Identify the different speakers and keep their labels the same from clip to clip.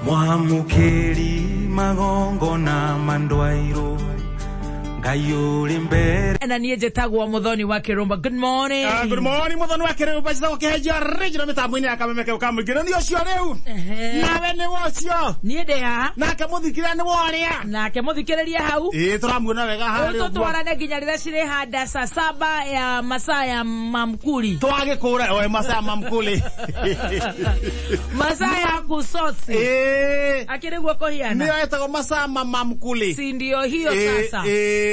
Speaker 1: Mwamukeri magongona mandwairo Ngai uri mbere.
Speaker 2: Na niĩ njĩtagwo Muthoni wa Kĩrũmba. Good morning.
Speaker 3: Good morning, Muthoni wa Kĩrũmba. Njĩtagwo Kĩhenjo Original mĩtambo-inĩ ya Kameme kau ka mũingĩ. Nĩ ũcio rĩu. Nawe nĩ ũcio.
Speaker 2: Niĩ ndĩ haha.
Speaker 3: Nake mũthikĩrĩria nĩ worĩa.
Speaker 2: Nake mũthikĩrĩria hau.
Speaker 3: Ĩĩ, tũramuona wega harĩa ũguo.
Speaker 2: Tũtwarane nginya rĩrĩa cirĩhanda saa saba ya masaa ya mamkuli.
Speaker 3: Twagĩkũra oe masaa ya mamkuli.
Speaker 2: Masaa ya kusosi.
Speaker 3: Ĩĩ.
Speaker 2: Akĩrĩ guo kũhiana.
Speaker 3: Nĩyo ĩtagwo masaa ma mamkuli.
Speaker 2: Si ndio hiyo sasa.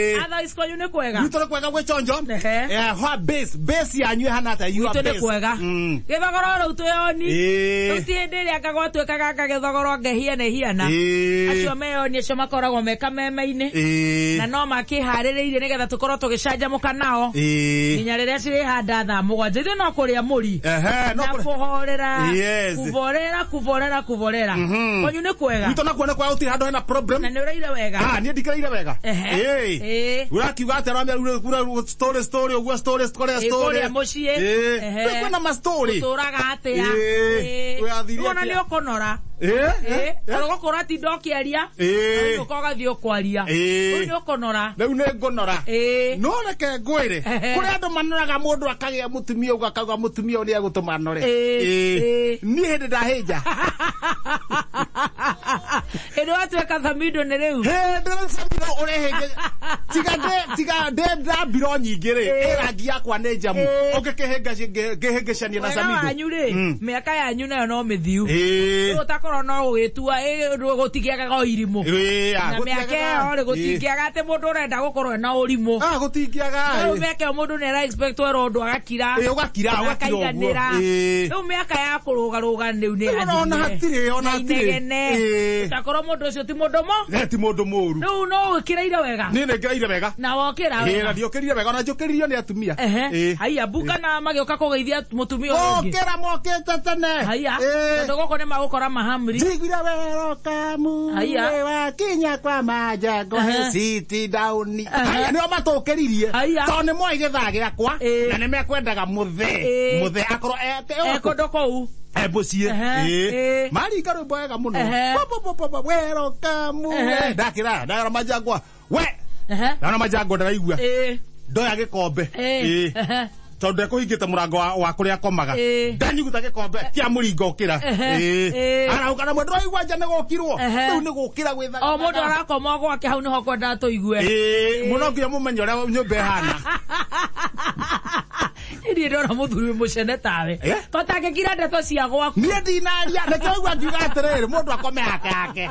Speaker 2: Otherwise kwanyu nĩ kwega.
Speaker 3: Gwitũ nĩ kwega gwĩ chonjo.
Speaker 2: Ehe.
Speaker 3: Ha base, base yanyu ĩhana atĩa? You are
Speaker 2: Gwitũ nĩ
Speaker 3: base.
Speaker 2: kwega. Gĩthogoro rĩu twĩoni.
Speaker 3: Ĩĩ.
Speaker 2: Rĩu ti hĩndĩ ĩrĩa anga gwatuĩkaga anga gĩthogoro ngehiana hiana.
Speaker 3: Ĩĩ.
Speaker 2: Acio meyoni acio makoragwo me kameme-inĩ.
Speaker 3: Ĩĩ.
Speaker 2: Na no makĩharĩrĩirie nĩgetha tũkorwo tũgĩcanjamũka nao.
Speaker 3: Ĩĩ.
Speaker 2: Nginya rĩrĩa cirĩhanda thaa mũgwanja. Ithuĩ no kũrĩa mũri.
Speaker 3: Ehe, no
Speaker 2: Na
Speaker 3: kũrĩa-
Speaker 2: kũhorera.
Speaker 3: Yes.
Speaker 2: Kũborera, kũborera, kũborera. Kwanyu nĩ kwega.
Speaker 3: Gwitũ nakuo nĩ kwega gũtirĩ handũ hena problem.
Speaker 2: Na nĩ ũraire wega.
Speaker 3: Ah, niĩ ndikĩraire wega.
Speaker 2: Ehe.
Speaker 3: Ĩĩ.
Speaker 2: Ĩĩ.
Speaker 3: Ũrakiuga atĩa ũramĩa story story ũguo story kũrĩa
Speaker 2: Ĩĩ,
Speaker 3: story.
Speaker 2: kũrĩa mũciĩ.
Speaker 3: Ĩĩ.
Speaker 2: Ehe.
Speaker 3: Rĩu kwĩna ma story.
Speaker 2: Ũtũraga atĩa?
Speaker 3: Ĩĩ.
Speaker 2: Ĩĩ.
Speaker 3: Ũrathire
Speaker 2: Rĩu ona
Speaker 3: atĩa?
Speaker 2: nĩ ũkũnora.
Speaker 3: Ĩĩ.
Speaker 2: Ĩĩ. Tondũ gũkũ ũratinda ũkĩaria.
Speaker 3: Ĩĩ.
Speaker 2: Rĩu ũka ũgathiĩ ũkwaria.
Speaker 3: Ĩĩ.
Speaker 2: Rĩu nĩ ũkũnora.
Speaker 3: Rĩu nĩ ngũnora.
Speaker 2: Ĩĩ.
Speaker 3: No reke ngwĩre,
Speaker 2: Ehe.
Speaker 3: kũrĩ andũ manoraga mũndũ akagĩa mũtumia ũguo akauga mũtumia ũyũ nĩ egũtũma nore.
Speaker 2: Ĩĩ.
Speaker 3: Ĩĩ.
Speaker 2: Ĩĩ.
Speaker 3: Niĩ hĩndĩ ndahĩnja.
Speaker 2: Hĩndĩ watuĩka Samido nĩ rĩu.
Speaker 3: Hĩndĩ rĩu Samido ũrehĩnja. Tiga ndĩ ndambiro nyingĩ rĩ,
Speaker 2: Ĩĩ.
Speaker 3: ĩ rangi yakwa nĩ njamu.
Speaker 2: Ĩĩ.
Speaker 3: Ũngĩkĩhĩngĩcania na
Speaker 2: Wega
Speaker 3: Samido.
Speaker 2: wanyu rĩ, mĩaka yanyu nayo no mĩthiu.
Speaker 3: Ĩĩ.
Speaker 2: Rĩu ũtakorwo no gũgĩtua gũtingĩagaga o irimũ.
Speaker 3: Ĩĩ,
Speaker 2: Na mĩaka ĩyo rĩ gũtingĩaga atĩ mũndũ ũrenda gũkorwo ena ũrimũ.
Speaker 3: Ah, gũtingĩaga.
Speaker 2: Rĩu mĩaka ĩyo mũndũ nĩ ara expect werwo ũndũ agakira.
Speaker 3: Ĩĩ, ũgakira,
Speaker 2: Na
Speaker 3: ũgakira ũguo.
Speaker 2: akaiganĩra.
Speaker 3: Ĩĩ.
Speaker 2: Rĩu mĩaka ya kũrũgarũga rĩu nĩ
Speaker 3: Rĩu ona
Speaker 2: yathirire.
Speaker 3: hatirĩ, ona
Speaker 2: Na
Speaker 3: hatirĩ.
Speaker 2: inegene.
Speaker 3: Ĩĩ.
Speaker 2: Ũtakorwo mũndũ ũcio ti mũndũ mo.
Speaker 3: Eh, ti mũndũ mũru.
Speaker 2: Rĩu no ũkĩrĩire wega.
Speaker 3: Niĩ nĩ ngĩraire wega.
Speaker 2: Na wokĩra
Speaker 3: Ĩĩ,
Speaker 2: wega.
Speaker 3: na ndiũkĩrire wega, ona njũkĩririo nĩ atumia.
Speaker 2: Ehe.
Speaker 3: Ĩĩ.
Speaker 2: Haiya mbuka na magĩũka kũgeithia mũtumia ũyũ ũngĩ.
Speaker 3: Mokĩra mokĩte tene.
Speaker 2: Haiya.
Speaker 3: Ĩĩ.
Speaker 2: Tondũ gũkũ nĩ magũkora mahamri.
Speaker 3: Njiguire werokamu
Speaker 2: Haiya.
Speaker 3: wakinya kwa majango
Speaker 2: Ehe.
Speaker 3: city down.
Speaker 2: Ehe.
Speaker 3: Haiya nĩo matũkĩririe.
Speaker 2: Haiya.
Speaker 3: Tondũ nĩ moĩ gĩthaa gĩakwa
Speaker 2: Ĩĩ.
Speaker 3: na nĩ mekwendaga mũthee.
Speaker 2: Ĩĩ.
Speaker 3: Mũthee akorwo
Speaker 2: Eh, kũndũ kũu.
Speaker 3: e mũciĩ.
Speaker 2: Ehe.
Speaker 3: Ĩĩ.
Speaker 2: Ĩĩ.
Speaker 3: Maringa rwĩmbo wega mũno.
Speaker 2: Ehe.
Speaker 3: Werokamu.
Speaker 2: Ehe.
Speaker 3: Ndakĩra ndarora majangwa. We.
Speaker 2: Ehe.
Speaker 3: Ndarora majangwa ndaraigua.
Speaker 2: Ĩĩ.
Speaker 3: Ndoya gĩkombe.
Speaker 2: Ĩĩ.
Speaker 3: Ĩĩ.
Speaker 2: Ehe.
Speaker 3: Tondũ ndekũhingĩte mũrango wa kũrĩa akomaga.
Speaker 2: Ĩĩ.
Speaker 3: Ndanyuguta gĩkombe kĩa mũringo ũkĩra.
Speaker 2: Ehe.
Speaker 3: Ĩĩ.
Speaker 2: Ĩĩ.
Speaker 3: Arahũka na mwe ndĩraigua nja nĩ gũkirwo.
Speaker 2: Ehe.
Speaker 3: Rĩu nĩ gũkĩra gwĩthaga.
Speaker 2: O mũndũ arakoma gwake hau nĩho kwendaga tũigue.
Speaker 3: Ĩĩ, mũno nginya mũmenye ũrĩa nyũmba ĩhana.
Speaker 2: Niĩ ndona mũthuri wĩ mũcene tawe.
Speaker 3: Eh?
Speaker 2: Totangĩkira ndeto cia gwaku.
Speaker 3: Niĩ ndinaria, nĩkĩo waigua ngiuga atĩrĩrĩ, mũndũ akome hake hake.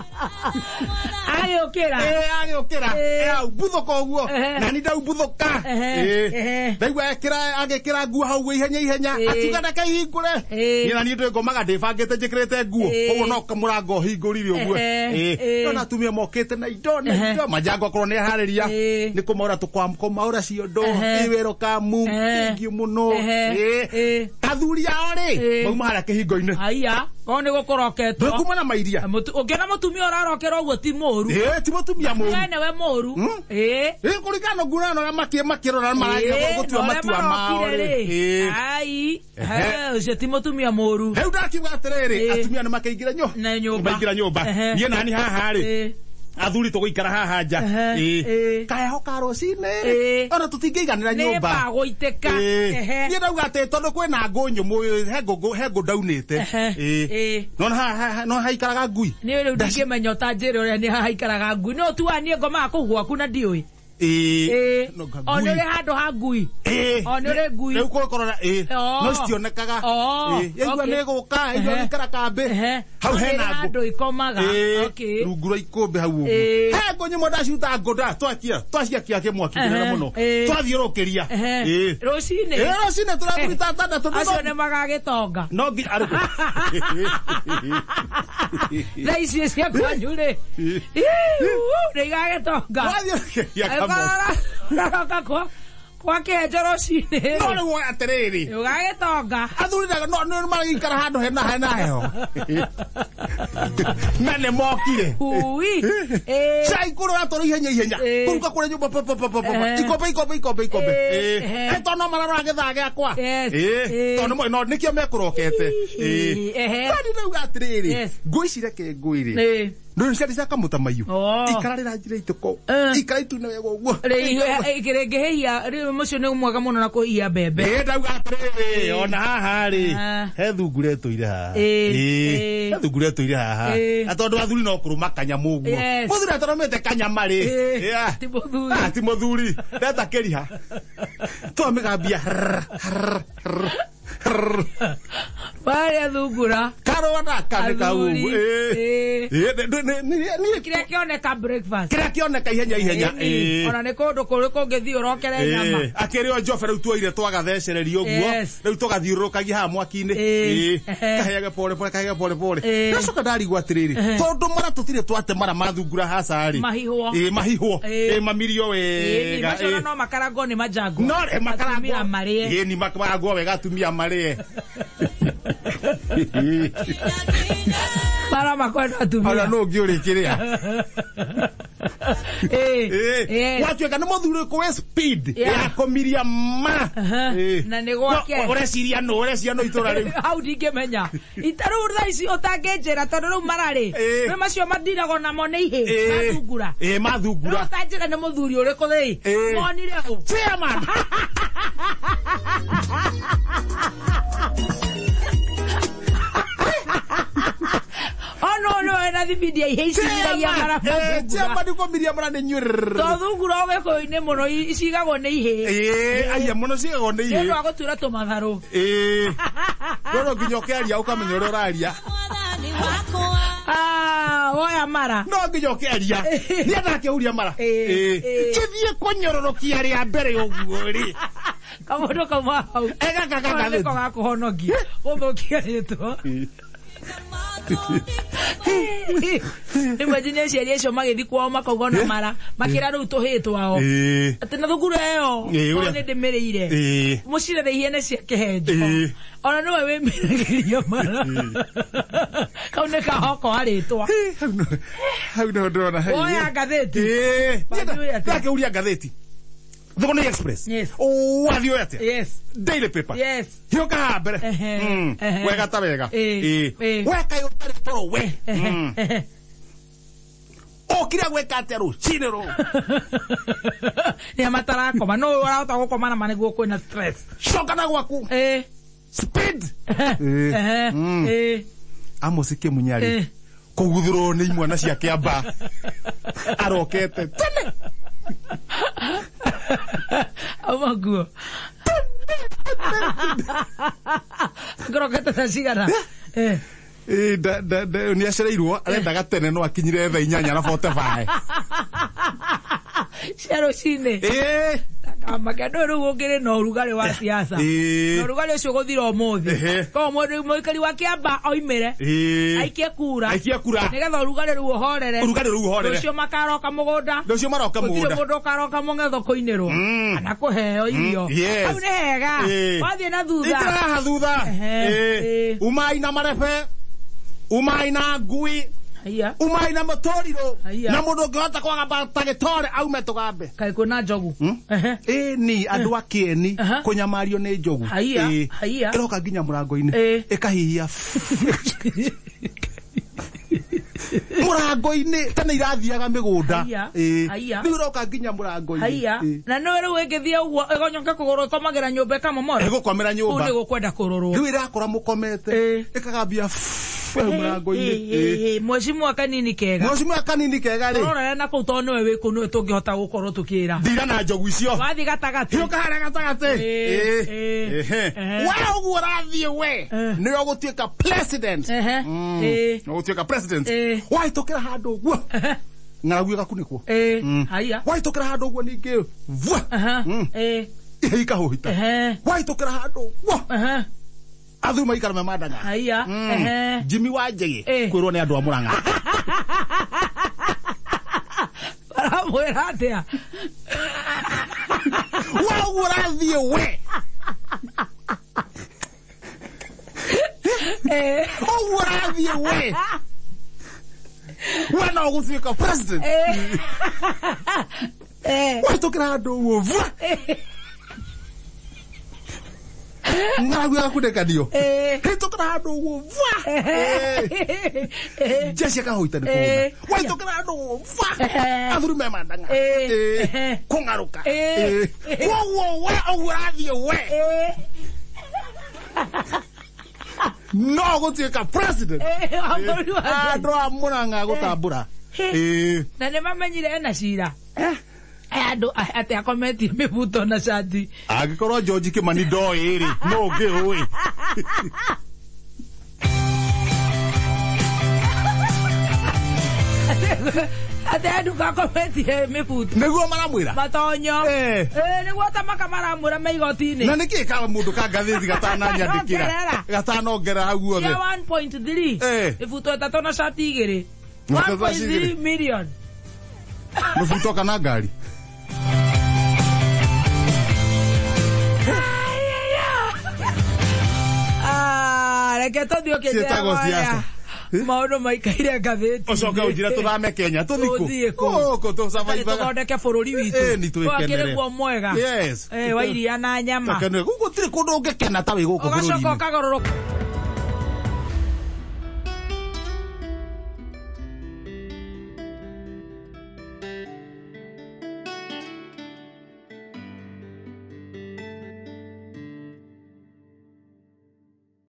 Speaker 2: Agĩũkĩra.
Speaker 3: Ĩĩ, agĩũkĩra.
Speaker 2: Ĩĩ.
Speaker 3: Ĩ, aumbuthũka ũguo.
Speaker 2: Ehe.
Speaker 3: Na niĩ ndaumbuthũka.
Speaker 2: Ehe.
Speaker 3: Ĩĩ.
Speaker 2: Ehe.
Speaker 3: Ndaigua agĩkĩra nguo hau ihenya ihenya.
Speaker 2: Ĩĩ.
Speaker 3: Akiuga ndeke hingũre.
Speaker 2: Ĩĩ.
Speaker 3: Niĩ na niĩ ndĩngomaga ndĩbangĩte njĩkĩrĩte nguo.
Speaker 2: Ĩĩ.
Speaker 3: Koguo no mũrango hingũrire ũguo.
Speaker 2: Ehe.
Speaker 3: Ĩĩ.
Speaker 2: Ĩĩ.
Speaker 3: Ndona atumia mokĩte na indo na
Speaker 2: Ehe.
Speaker 3: indo. Majango akorwo nĩ aharĩria.
Speaker 2: Ĩĩ.
Speaker 3: Nĩ kũmaũra tũkũmaũra ciondo.
Speaker 2: Ehe.
Speaker 3: Ĩ wĩrokamu.
Speaker 2: Ehe.
Speaker 3: Thank you mũno.
Speaker 2: Ehe.
Speaker 3: Ĩĩ.
Speaker 2: Ĩĩ.
Speaker 3: Athuri ao rĩ,
Speaker 2: Ĩĩ.
Speaker 3: mauma harĩa kĩhingo-inĩ.
Speaker 2: Haiya. Korwo nĩ gũkũroketwo.
Speaker 3: Ndũkuma na mairia.
Speaker 2: Ũngĩona mũtumia ũrarokera ũguo ti mũru.
Speaker 3: Ĩĩ, ti mũtumia mũru.
Speaker 2: We nĩwe mũru. Ĩĩ.
Speaker 3: Ĩĩ, kũringana na nguo na ũrĩa makĩrora marageria gũtua
Speaker 2: na ũrĩa
Speaker 3: matua mao
Speaker 2: marokire
Speaker 3: rĩ.
Speaker 2: rĩ.
Speaker 3: Ĩĩ.
Speaker 2: Ai.
Speaker 3: Ehe.
Speaker 2: He, ũcio ti mũtumia mũru.
Speaker 3: Rĩu ndakiuga atĩrĩrĩ,
Speaker 2: Ĩĩ.
Speaker 3: atumia nĩ makĩingĩra
Speaker 2: Na nyũmba.
Speaker 3: maingĩra nyũmba.
Speaker 2: Ehe.
Speaker 3: Niĩ nani haha rĩ,
Speaker 2: Ĩĩ.
Speaker 3: athuri tũgũikara haha nja.
Speaker 2: Ehe.
Speaker 3: Ĩĩ.
Speaker 2: Ĩĩ.
Speaker 3: Kaheho ka rũcinĩ
Speaker 2: Ĩĩ.
Speaker 3: rĩ, ona tũtingĩiganĩra
Speaker 2: Nĩ
Speaker 3: nyũmba.
Speaker 2: mbagũitĩka.
Speaker 3: Ĩĩ.
Speaker 2: Ehe.
Speaker 3: Niĩ ndauga atĩ tondũ kwĩna ngũ nyũmũ, he ngũ ndaunĩte.
Speaker 2: Ehe.
Speaker 3: Ĩĩ.
Speaker 2: Ĩĩ.
Speaker 3: Nona haha no haikaraga ngui.
Speaker 2: Niĩ rĩu ndingĩmenya ũtanjĩre ũrĩa nĩ haikaraga ngui. No tuaga niĩ ngomaga kũu gwaku na ndiũĩ.
Speaker 3: Ĩĩ.
Speaker 2: Ĩĩ.
Speaker 3: No,
Speaker 2: O nĩ
Speaker 3: ngui.
Speaker 2: ũrĩ handũ ha ngui.
Speaker 3: Ĩĩ.
Speaker 2: O nĩ ũrĩ ngui.
Speaker 3: Rĩu kũrora ĩĩ.
Speaker 2: Oo.
Speaker 3: No citionekaga.
Speaker 2: Oo.
Speaker 3: Ĩĩ. Yaigua
Speaker 2: Okay.
Speaker 3: nĩ gũka, yaigua
Speaker 2: Ehe.
Speaker 3: gũikara kambĩ.
Speaker 2: Ehe.
Speaker 3: Hau
Speaker 2: No nĩ
Speaker 3: hena ngũ.
Speaker 2: handũ ikomaga.
Speaker 3: Ĩĩ.
Speaker 2: Okay.
Speaker 3: Rungu rwa ikũmbĩ hau ũguo.
Speaker 2: Ĩĩ.
Speaker 3: He ngũ nyũmũ ndaciruta ngũ nda twakia twaciakia kĩmwaki
Speaker 2: Ehe.
Speaker 3: kĩnene mũno.
Speaker 2: Ĩĩ.
Speaker 3: Twathiũrũkĩria.
Speaker 2: Ehe.
Speaker 3: Ĩĩ.
Speaker 2: Rũcinĩ.
Speaker 3: Ĩĩ rũcinĩ tũrathuri atandatũ.
Speaker 2: Acio nĩ magagĩtonga.
Speaker 3: No nginya arĩ
Speaker 2: Thaa ici cia kwanyu rĩ.
Speaker 3: Ĩĩ.
Speaker 2: Nĩ igagĩtonga.
Speaker 3: Twathiũrũkĩria kamwaki.
Speaker 2: Ũroka kwa kwa kĩenjo rũcinĩ.
Speaker 3: No rĩu atĩrĩrĩ.
Speaker 2: Ũgagĩtonga.
Speaker 3: Athuri no nĩ maraikara handũ hena heho. Na nĩ mokire.
Speaker 2: Ui.
Speaker 3: Cai kũrora toro ihenya ihenya. Kũruga kũrĩa nyũmba pa pa pa pa pa. Ikombe ikombe ikombe ikombe. Tondũ no mararora gĩthaa gĩakwa. Tondũ no nĩkĩo mekũrokete. Kwani ndauga atĩrĩrĩ, ngũ ici reke ngwĩre. Ndũĩ ciarĩ cia kamũtamaiyũ. Ikararĩra njĩra itũko. Ikara itune wega ũguo.
Speaker 2: Rĩngĩhĩhia rĩu mũcio nĩ mwega mũno na kũhĩhia mbembe.
Speaker 3: Ndauga atĩrĩrĩ, ona haha rĩ, he thungura ĩtũire haha. He thungura ĩtũire haha. Na tondũ athuri no kũrũma kanyamũ ũguo. Mũthuri atarũmĩte kanyama rĩ.
Speaker 2: Ti mũthuri.
Speaker 3: Ti mũthuri. Ndeta kĩriha. Twamĩgambia.
Speaker 2: Barĩa thungura.
Speaker 3: Karona kanĩka ũguo.
Speaker 2: Kĩrĩa kĩoneka breakfast.
Speaker 3: Kĩrĩa kĩoneka ihenya ihenya.
Speaker 2: Ona nĩ kũndũ kũrĩ kũngĩthiĩ ũrokere nyama.
Speaker 3: Akĩrĩ o njobe rĩu tuoire twagathecereria ũguo. Rĩu tũgathiũrũrũkagia haha mwaki-inĩ. Kaheage pole pole kaheage pole pole. Ndacoka ndarigwo atĩrĩrĩ, tondũ mara tũtirĩ twate mara ma thungura haca rĩ.
Speaker 2: Mahihwo.
Speaker 3: Mahihwo. Mamirio wega.
Speaker 2: Macio no makarangwo nĩ manjangwa.
Speaker 3: No makarangwo.
Speaker 2: Atumia marĩe.
Speaker 3: Ni makarangwo wega atumia marĩe.
Speaker 2: Mara makwenda atumia.
Speaker 3: Ona no ngĩũrĩkĩrĩa. Watuĩka nĩ mũthuri ũrĩkũ wĩ speed ya kũmiria ma.
Speaker 2: Na nĩ gwake.
Speaker 3: Ũreciria nũ, ũreciria nũ itũra rĩu.
Speaker 2: Hau ndingĩmenya. Rĩu thaa ici ũtangĩnjĩra tondũ rĩu mararĩ. Rĩu macio mandiragwo namo nĩ ihĩ. Mathungura.
Speaker 3: Mathungura.
Speaker 2: Rĩu ũtanjĩra nĩ mũthuri ũrĩkũ rĩ. Monire ũ.
Speaker 3: Chairman.
Speaker 2: No no na thibindi ya ihe iciragia mara
Speaker 3: chairman kũmiria mara nĩ nyũrũrũ.
Speaker 2: To thungura ũgĩkũyũ-inĩ mũno icigagwo nĩ ihĩ.
Speaker 3: Aya mũno cigagwo nĩ ihĩ.
Speaker 2: Nĩ ũndũ wa gũtura tũmatharũ.
Speaker 3: No nginya ũkĩaria ũkamenya ũrĩa ũraria.
Speaker 2: Woya mara.
Speaker 3: No nginya ũkĩaria. Niĩ ndakĩhuria mara. Kĩthiĩ kũnyororokia rĩa mbere ũguo rĩ.
Speaker 2: Kamũndũ kauma hau.
Speaker 3: Gaka
Speaker 2: Nĩko gakũhonokia. Gũthũkia rĩtwa. Rĩmwe nginya aciari acio magĩthiĩ kwao makauga ona mara makĩra rĩu tũhĩĩ twao atĩ na thungura ĩyo nĩ ndĩmĩrĩire mũcirere ihene cia kĩhenjo ona nĩwe wĩmĩragĩria mara kau nĩ kahoko harĩtwa
Speaker 3: hau nĩho ndĩrona.
Speaker 2: Woya ngathĩti.
Speaker 3: Ndakĩhuria ngathĩti. Thoko Express. Wathiĩ ũyũ atĩa? Daily paper. Hiũka haha mbere. Wega ta wega. We kaĩ ũtarĩ toro we. Ũkire gwĩka atĩa rũcinĩ rũrũ?
Speaker 2: Nĩa matarakoma. Nũ ũrahota gũkoma na ma nĩguo kwĩna stress.
Speaker 3: Coka na gwaku. Speed. Amos Kĩmunyarĩ kũguthũrwo nĩ imwana cia Kĩamba. Arokete tene.
Speaker 2: Auma nguo. Ngorokete thaa cigana?
Speaker 3: Nĩ acereirwo arendaga tene no akinyire thaa 8:45.
Speaker 2: Cia rũcinĩ. Kamake ndũĩ rĩu gũkĩrĩ na ũrugarĩ wa siasa. Na ũrugarĩ ũcio ũgũthira ũmũthĩ. Koguo mũikari wa Kĩamba oimĩre. Aikie kura.
Speaker 3: Aikie kura.
Speaker 2: Nĩgetha ũrugarĩ rĩu ũhorere.
Speaker 3: Ũrugarĩ rĩu ũhorere.
Speaker 2: Rũciũ makaroka mũgũnda.
Speaker 3: Rũciũ maroka mũgũnda.
Speaker 2: Gũtirĩ mũndũ ũkaroka mũng'etho kũinĩrwo. Kana kũheo irio. Hau nĩ hega. Wathiĩ na thutha.
Speaker 3: Ikara haha thutha. Umai na marebe. Umai na ngui. Umai na mũtũrirũ. Na mũndũ ũngĩhota kwagamba ta gĩtore aume tũgambe.
Speaker 2: Kaĩ kwĩna njogu.
Speaker 3: Ni andũ a kĩeni kũnyamario nĩ njogu. Ĩroka nginya mũrango-inĩ. Ĩkahihia. Mũrango-inĩ tene irathiaga mĩgũnda. Rĩu ĩroka nginya mũrango-inĩ.
Speaker 2: Na nĩwe rĩu ĩngĩthiĩ ũguo ĩgonyoke kũgũrũ ĩkomagĩra nyũmba ĩkamomora.
Speaker 3: Ĩgũkomera nyũmba.
Speaker 2: Kũu nĩ gũkwenda kũrorwo.
Speaker 3: Rĩu ĩrakora mũkomete. Ĩkagambia mũrango-inĩ.
Speaker 2: Mheshimiwa kanini kega.
Speaker 3: Mheshimiwa kanini kega rĩ.
Speaker 2: Tũrorere na kũu tondũ nĩwe wĩ kũu nĩwe tũngĩhota gũkorwo tũkĩra.
Speaker 3: Ndira na njogu icio.
Speaker 2: Wathiĩ gatagatĩ.
Speaker 3: Hiũka harĩa gatagatĩ. We ũguo ũrathiĩ we. Nĩwe ũgũtuĩka president. Nĩwe ũgũtuĩka president. Wahĩtũkĩra handũ ũguo. Ng'aragu ĩgakunĩkwo.
Speaker 2: Haiya.
Speaker 3: Wahĩtũkĩra handũ ũguo ningĩ. Vua. Ihe ikahũhita. Wahĩtũkĩra handũ ũguo. Athuri maikara me mandaga.
Speaker 2: Haiya.
Speaker 3: Jimmy wa Njĩgĩ kwĩrwo nĩ andũ a Mũrang'a.
Speaker 2: Maramwĩra atĩa?
Speaker 3: We ũguo ũrathiĩ we. Ũguo ũrathiĩ we. We no ũgũtuĩka president. Wahĩtũkĩra handũ ũguo vua. Ng'aragu yakunĩkanio. Hĩtũkĩra handũ ũguo vua. Jeshi akahũita nĩ kũhũna. Wahĩtũkĩra handũ ũguo vua. Athuri me mandang'a. Kũng'arũka. Koguo we ũguo ũrathiĩ we. No gũtuĩka president. Andũ a Murang'a gũtambũra.
Speaker 2: Na nĩ mamenyire ena cira. Andũ atĩ akometie mĩbuto na cati.
Speaker 3: Angĩkorwo George Kimani ndoĩ rĩ, no ũngĩ ũĩ.
Speaker 2: Atĩ andũ gakometie mĩbuto.
Speaker 3: Nĩguo maramwĩra.
Speaker 2: Matonyo. Nĩguo ta maka maramwĩra me igoti-inĩ.
Speaker 3: Na nĩkĩ ka mũndũ ka ngathĩti gatananyandĩkĩra. Gatanongera hau guothe.
Speaker 2: Cia 1.3. Mĩbuto ĩtatũ na cati igĩrĩ. 1.3 million.
Speaker 3: Mĩbuto kana ngari?
Speaker 2: Reke tũthiĩ
Speaker 3: Ciĩtagwo siasa.
Speaker 2: Maũndũ maikaire ngathĩti.
Speaker 3: Ũcoke ũnjĩre tũthame Kenya tũthiĩ kũ? Gũkũ tũcabaibaga.
Speaker 2: Tũthondeke bũrũri witũ.
Speaker 3: Ĩni twĩkenere.
Speaker 2: Twakĩrĩ guo mwega.
Speaker 3: Yes.
Speaker 2: Wa iria na nyama.
Speaker 3: Gũkũ gũtirĩ kũndũ ũngĩkena ta wĩ gũkũ bũrũri-inĩ.
Speaker 2: Ũgacoka ũkagarũrũka.